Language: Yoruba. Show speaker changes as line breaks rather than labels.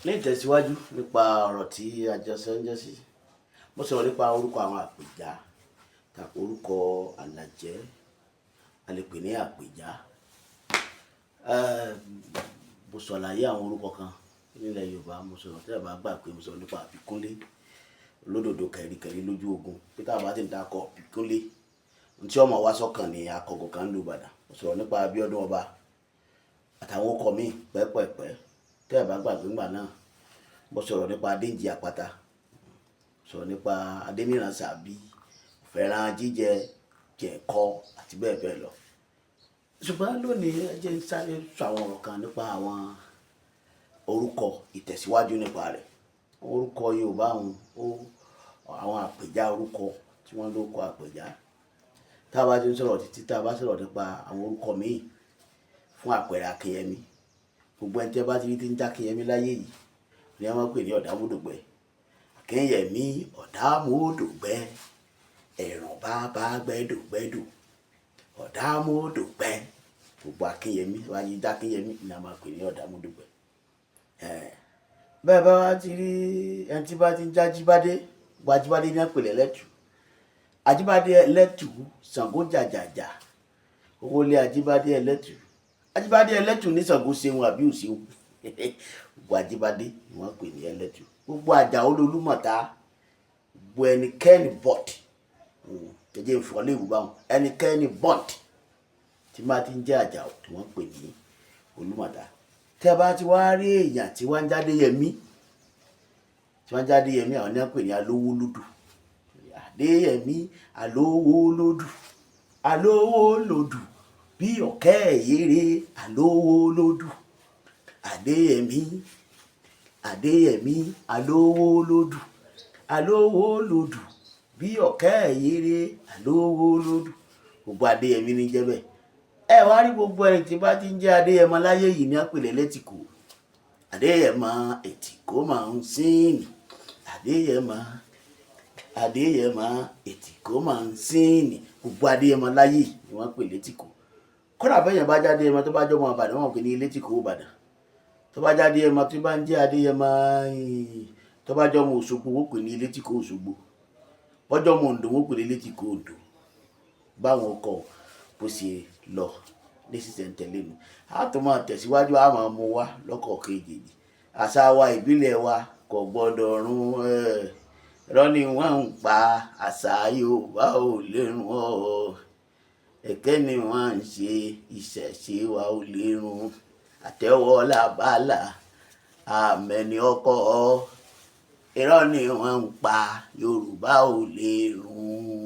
Ní ìtẹ̀síwájú nípa ọ̀rọ̀ tí a jọ sọ ńjọ́sí, mo sọ̀rọ̀ nípa orúkọ àwọn àpèjá tàbí orúkọ àlàjẹ́, a lè pè ní àpèjá. Mo sọ̀làyé àwọn orúkọ kan nílẹ̀ Yorùbá. Mo sọ̀rọ̀ tí ẹ bá gbà pé mo sọ̀rọ̀ nípa Àbíkúnlé, olódodo kẹ̀ríkẹ̀rí lójú ogun. Pé tá a bá ti ń dákọ̀ Àbíkúnlé, ohun tí ọmọ wa sọ́kàn ni akọgun kan nílùú Ìbàdàn. Mo sọ̀rọ̀ nípa Abíọ́dún Ọba àtàwọn orúkọ míì pẹ́pẹ̀pẹ́. Tẹ́ ẹ bá gbàgbé ńgbà náà, mo sọ̀rọ̀ nípa Adéǹjì Àpáta, sọ̀rọ̀ nípa Adéníran Sàbí, Fẹ́ràn jíjẹ, jẹ̀kọ àti bẹ́ẹ̀ bẹ́ẹ̀ lọ. Ṣùgbọ́n lónìí, ẹ jẹ́ n sáré sọ àwọn ọ̀rọ̀ kan nípa àwọn orúkọ, ìtẹ̀síwájú nípa rẹ̀. Orúkọ Yorùbá òun, ó àwọn àpèjá orúkọ tí wọ́n ló kọ àpèjá. Tá a bá ti ń sọ̀rọ̀ títí tá a bá sọ̀rọ̀ nípa àwọn orúkọ míì fún àpẹẹrẹ Akínyẹmí. Gbogbo ẹni tí ẹ bá ti rí tí ń jẹ́ Akínyẹmí láyé yìí ni wọ́n máa ń pè ní Ọ̀dàmúdògbẹ́. Akínyẹmí Ọ̀dàmúdògbẹ́, ẹ̀rùn bàbá gbẹ́dògbẹ́dò, Ọ̀dàmúdògbẹ́. Gbogbo Akínyẹmí, wá yí dá Akínyẹmí ni a máa pè ní Ọ̀dàmúdògbẹ́. Bẹ́ẹ̀ bá wá ti rí ẹni tí bá ti ń jẹ́ Ajíbádé, gbogbo Ajíbádé ní wọ́n pè lẹ́lẹ́tù. Ajíbádé ẹlẹ́tù, Ṣàngó jàjàjà, owó lé Ajíbádé ẹlẹ́tù. Ajíbádé ẹlẹ́tù ní Ṣàngó ṣeun àbí ò ṣeun. Gbogbo Ajíbádé ni wọ́n pè ní ẹlẹ́tù. Gbogbo Àjàó lolúmọ̀ta, gbogbo ẹnikẹ́ni bọ̀t, ẹ jẹ́ n fọ́ léwu báwọn, ẹnikẹ́ni bọ̀t tí máa ti ń jẹ́ Àjàó tí wọ́n pè ní Olúmọ̀ta. Tẹ́ ẹ bá ti wá rí èèyàn tí wọ́n ń jáde Yẹmí, tí wọ́n ń jáde Yẹmí, àwọn ni wọ́n pè ní Alówólódù. Adéyẹmí Alówólódù, Alówólódù bí ọ̀kẹ́ ẹ̀yẹ́rẹ́, Alówólódù. Adéyẹmí, Adéyẹmí Alówólódù, Alówólódù bí ọ̀kẹ́ ẹ̀yẹ́rẹ́, Alówólódù. Gbogbo Adéyẹmí ní jẹ́ bẹ́ẹ̀. Ẹ wá rí gbogbo ẹni tí bá ti ń jẹ́ Adéyẹmọ láyé yìí ní wọ́n pè lẹ́lẹ́tìkó. Adéyẹmọ ètìkó máa ń sìn ní. Adéyẹmọ, Adéyẹmọ ètìkó máa ń sìn ní. Gbogbo Adéyẹmọ láyé yìí ni wọ́n pè létìkó. Kódà bẹ́ẹ̀ yẹn bá jẹ́ Adéyẹmọ tó bá jẹ́ ọmọ Ìbàdàn, wọ́n pè ní Elétìkó Ìbàdàn. Tó bá jẹ́ Adéyẹmọ tí bá ń jẹ́ Adéyẹmọ, tó bá jẹ́ ọmọ Òṣogbo, wọ́n pè ní Elétìkó Òṣogbo. Bọ́jọ́ ọmọ Oǹdó, wọ́n pè ní Elétìkó Oǹdó. Báwọn ọkọ̀ bó ṣe lọ ní sísẹ̀ntẹ̀lé nu. A tún máa tẹ̀síwájú, a máa mú wá lọ́kọ̀ọ̀kan èjèèjì. Àṣà wa, ìbílẹ̀ wa kò gbọdọ̀ run. Irọ́ ni wọ́n ń pa, àṣà Yorùbá ò lè run ọ́. Èké ni wọ́n ń ṣe, ìṣẹ̀ṣe wa ò lè run. Àtẹ́wọ́ làbálà, àmẹ́ni ọkọ. Irọ́ ni wọ́n ń pa, Yorùbá ò lè run.